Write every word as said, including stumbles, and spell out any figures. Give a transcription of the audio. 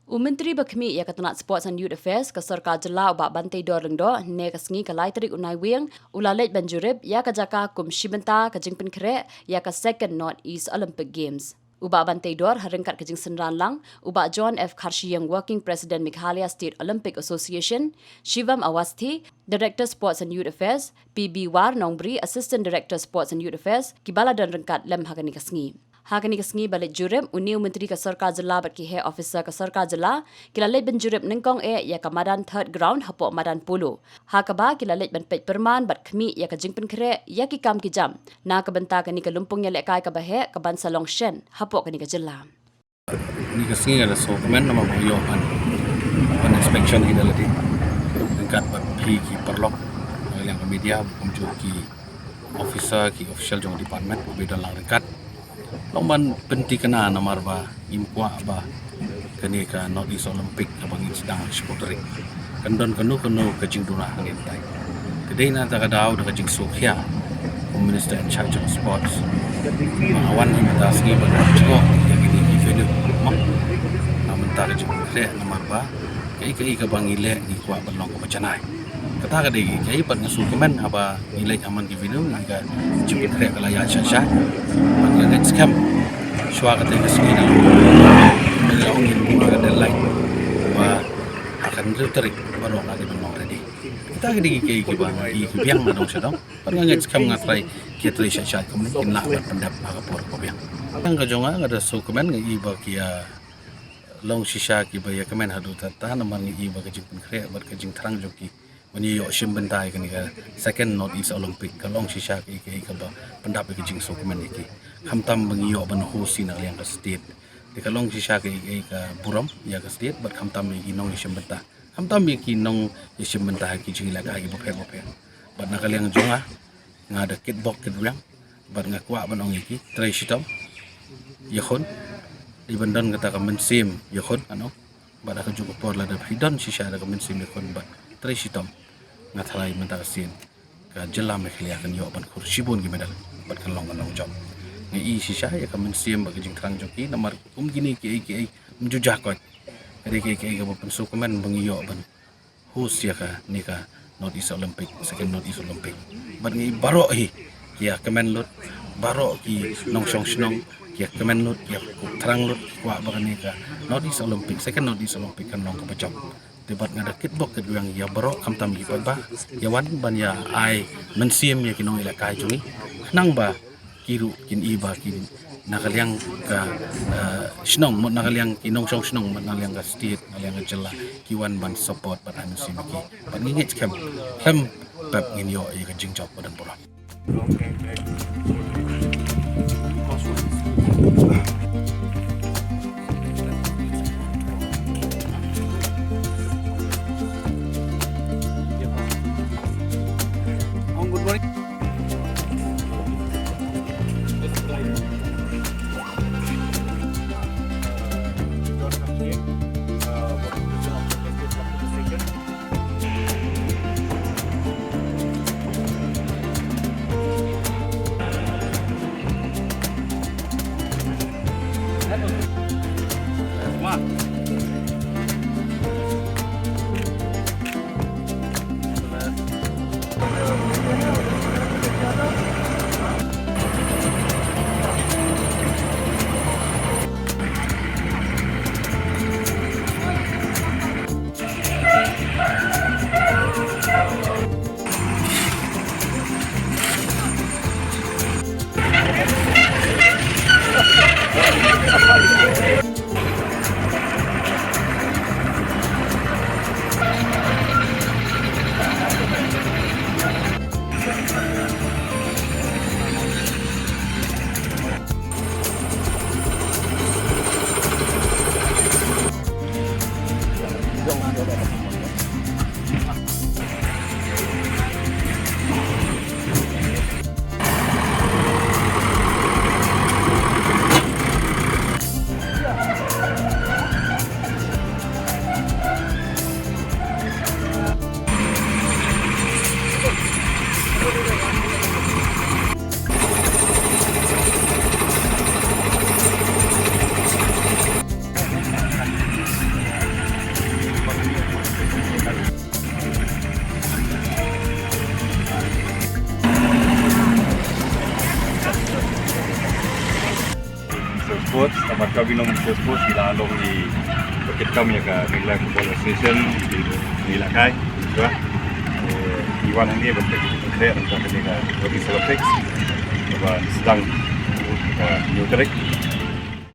U Myntri ba khmih ïa ka tnat Sports and Youth Affairs ka Sorkar Jylla u Bah Banteidor Lyngdoh, ne ka sngi ka lai tarik u Naiwieng, u la leit ban jurip ïa ka jaka kum shi bynta ka jingpynkhreh ïa ka Second North East Olympic Games. U Bah Banteidor, ha ryngkat ka jingsynran lang u Bah John F Kharshiing, Working President Meghalaya State Olympic Association, Shivam Awasthi, Director Sports and Youth Affairs, P B War Nongbri, Assistant Director Sports and Youth Affairs, kiba la don ryngkat lem ha kane ka sngi. Ha kane ka sngi ba leit jurip, une u Myntri ka Sorkar Jylla bad ki heh officer ka Sorkar Jylla ki la leit ban jurip nyngkong eh ïa ka madan Third Ground hapoh madan Polo, ha kaba ki la leit ban peit pyrman bad khmih ïa ka jingpynkhreh ïa ki kam ki jam na ka bynta kane ka lympung ïalehkai kaba heh kaban sa long shen hapoh kane ka jylla. Kane ka sngi nga da sngewkmen namar ba nga ïoh ban, ban inspection hi da lade ryngkat bad phi ki paralok, na ka liang ka media, kumjuh ki officer, ki official jong department, uba don lang ryngkat. Long ban pynthikna namar ba ngim kwah ba kane ka North East Olympic kaba ngin sdang ha ka shi tarik kan don kano kano ka jingduna hangne. Ka dei na kata ka daw da ka jingsngewkhia u Minister in charge of Sports, ba nga wan hi mynta ka sngi ban jngoh ïa kine ki venue. Namar, na mynta ka jingpynkhreh namar ba kaei kaei kaba ngi leh ngi kwah ban long kaba janai. Kata ka dei kaei bad nga sngewkmen haba ngi leit ha man ki venue, ngi ka jingpynkhreh ka la ïaid shah shah. Bad nga ngeit skhem shuwa kata ka sngi na, mynta ong ngin buh ka deadline ba ha ka hynriew tarik baroh la dei ban long ready. Kata ka dei kaei kiba ngi ki biang na dong sha dong. Bad nga ngeit skhem, nga trai, ki trei shah shah kumne kin lah ban pyndep ha ka por kaba biang. Tang ka jong nga, nga da sngewkmen, nga i ba ki ïa long shisha kiba ïa kmen haduh katta namar nga i ba ka jingpynkhreh bad ka jingthrang jong ki ban ïa ïoh shim bynta ïa kane ka Second North East Olympic ka long shisha kaei kaei kaba pyndap ïa ka jingsngewkmen ïa ki. Khamtam ba ngi ïoh ban host hi na ka liang ka state, te ka long shisha kaei kaei ka burom ïa ka state bad khamtam ïa ki nongïashim bynta, khamtam ïa ki nongïashim bynta ha ki jingïalehkai kiba pher ba pher. Bad na ka liang jong nga, nga da kitbok kitrwiang bad nga kwah ban ong ïa ki, trei shitom, ïakhun. Dei ban don kata ka mynsiem ïakhun, ano. Bad ha kajuh ka por lada phi don shisha da ka mynsiem ïakhun bad trei shitom, nga tharai mynta ka sien ka jylla Meghalaya kan ïoh ban khur shibun ki medal bad kan long, kan long jop. Nga i shisha ïa ka mynsiem bad ka jingthrang jong ki namar kum kine kiei kiei mynjur jaka. Ka dei kiei kiei kaba pynsngewkmen ba ngi ïoh ban host ïa kane ka North East Olympic, Second North East Olympic. Bad ngi baroh hi ki ïa kmen lut, baroh ki nongshong shnong ki ïa kmen lut, ki ïa thrang lut, ki kwah ba kane ka North East Olympic, Second North East Olympic kan long kaba jop. Te bad nga da kitbok kitrwiang ïa baroh, khamtam ïa ki paidbah, ïa wan ban ïa ai mynsiem ïa ki nongïalehkai jong ngi, khnang ba ki ruh kin i ba ki na ka liang ka, eh, shnong, mut na ka liang ki nongshong shnong, mut na ka liang ka state, na ka liang ka jylla, ki wan ban support bad ai mynsiem ïa ki. Bad ngi ngeit skhem, khlem pep ngin ïoh ïa ka jingjop ba don burom. Sports, namar ka Binong Minister Sports ki la long i ba kit kam ïa ka Meghalaya Football Association, i Neilakai, tu. Ki wan hangne ban peit ïa ka Rugby Olympics, ban sdang ka hynñiew tarik.